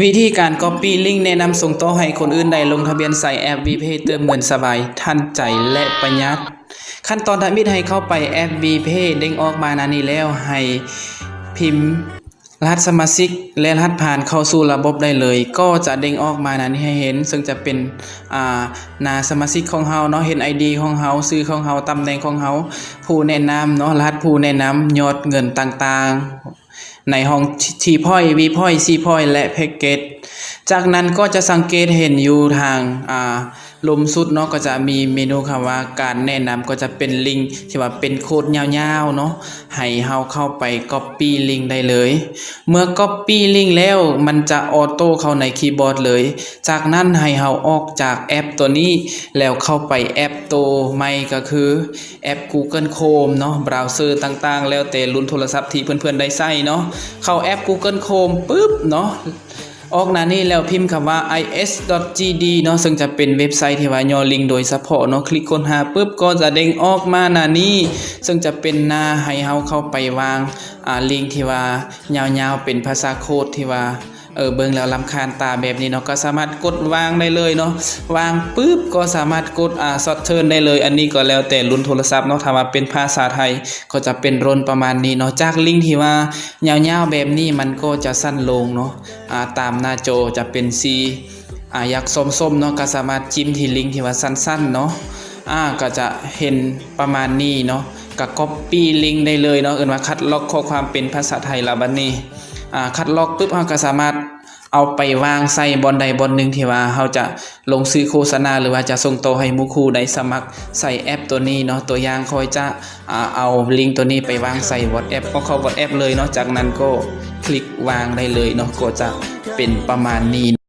ວິທີການກັອບປີ້ລິ້ງແນະນຳສົ່ງຕໍ່ໃຫ້ຄົນອື່ນໄດ້ລົງທະບຽນໃສ່ແອັບວີເພ ເຕີມເງິນສະບາຍ, ທັນໃຈ ແລະ ປະຢັດ. ຂັ້ນຕອນທຳອິດໃຫ້ເຂົ້າໄປແອັບວີເພ ເດ້ງອອກມາໜ້ານີ້ແລ້ວ ໃຫ້ພິມລະຫັດສະມາຊິກ ແລະ ລະຫັດຜ່ານເຂົ້າສູ່ລະບົບໄດ້ເລີຍ. ກໍຈະເດ້ງອອກມາໜ້ານີ້ໃຫ້ເຫັນ ເຊິ່ງຈະເປັນ ອາ ໜ້າສະມາຊິກຂອງເຮົາເນາະ, ເຫັນໄອດີຂອງເຮົາ, ຊື່ຂອງເຮົາ, ຕຳແໜ່ງຂອງເຮົາ, ຜູ້ແນະນຳເນາະ, ລະຫັດຜູ້ແນະນຳ, ຍອດເງິນຕ່າງໆ ໃນຫ້ອງທີພອຍ, ວີພອຍ, ຊີພອຍ ແລະ ແພັກເກັດ. ຈາກນັ້ນກໍຈະສັງເກດເຫັນຢູ່ທາງ ອາ ລຸ່ມສຸດເນາະ, ກໍຈະມີເມນູຄຳວ່າການແນະນຳ, ກໍຈະເປັນລິ້ງທີ່ວ່າເປັນໂຄດຍາວໆເນາະ, ໃຫ້ເຮົາເຂົ້າໄປກັອບປີ້ລິ້ງໄດ້ເລີຍ. ເມື່ອກັອບປີ້ລິ້ງແລ້ວ ມັນຈະອອໂຕ້ເຂົ້າໃນຄີບອດເລີຍ. ຈາກນັ້ນໃຫ້ເຮົາອອກຈາກແອັບຕົວນີ້ ແລ້ວເຂົ້າໄປແອັບໂຕໃໝ່ ກໍຄື ແອັບ Google Chrome ເນາະ, ບຣາວເຊີຕ່າງໆ ແລ້ວແຕ່ລຸ້ນໂທລະສັບທີ່ເພື່ອນໆໄດ້ໃຊ້ເນາະ. ເຂົ້າແອັບ Google Chrome ປຶບເນາະ, ອອກໜ້ານີ້ແລ້ວພິມຄຳວ່າ ໄອເອສ ດອດ ຈີ ດີ ເນາະ, ເຊິ່ງຈະເປັນເວັບໄຊທີ່ວ່າຫຍໍ້ລິ້ງໂດຍສະເພາະເນາະ. ຄລິກຄົ້ນຫາປຶບ ກໍຈະເດ້ງອອກມາໜ້ານີ້, ເຊິ່ງຈະເປັນໜ້າໃຫ້ເຮົາເຂົ້າໄປວາງ ອາ ລິ້ງທີ່ວ່າຍາວໆ ເປັນພາສາໂຄດທີ່ວ່າ ເອີ ເບິ່ງແລ້ວລຳຄານຕາແບບນີ້ເນາະ, ກໍສາມາດກົດວາງໄດ້ເລີຍເນາະ. ວາງປຶບ ກໍສາມາດກົດ ອາ ຊອດເທີນໄດ້ເລີຍ. ອັນນີ້ກໍແລ້ວແຕ່ລຸ້ນໂທລະສັບເນາະ, ຖ້າວ່າເປັນພາສາໄທກໍຈະເປັນລົນປະມານນີ້ເນາະ. ຈາກລິ້ງທີ່ວ່າຍາວໆແບບນີ້ ມັນກໍຈະສັ້ນລົງເນາະ, ອາ ຕາມໜ້າຈໍຈະເປັນສີ ອາ ຫຍັກສົ້ມໆເນາະ, ກໍສາມາດຈິ້ມທີ່ລິ້ງທີ່ວ່າສັ້ນໆເນາະ, ອາ ກໍຈະເຫັນປະມານນີ້ເນາະ. ກໍກັອບປີ້ລິ້ງໄດ້ເລີຍເນາະ, ເອີ້ນວ່າຄັດລອກຂໍ້ຄວາມເປັນພາສາໄທ. ລະບັດນີ້ ອາ ຄັດລອກປຶບ ເຮົາກໍສາມາດເອົາໄປວາງໃສ່ບ່ອນໃດບ່ອນໜຶ່ງທີ່ວ່າເຮົາຈະລົງສື່ໂຄສະນາ ຫຼືວ່າຈະສົ່ງຕໍ່ໃຫ້ໝູ່ຄູ່ໄດ້ສະໝັກໃສ່ແອັບຕົວນີ້ເນາະ. ຕົວຢ່າງຂ້ອຍຈະ ອາ ເອົາລິ້ງຕົວນີ້ໄປວາງໃສ່ WhatsApp, ເອົາເຂົ້າ WhatsApp ເລີຍເນາະ, ຈາກນັ້ນກໍຄລິກວາງໄດ້ເລີຍເນາະ, ກໍຈະເປັນປະມານນີ້.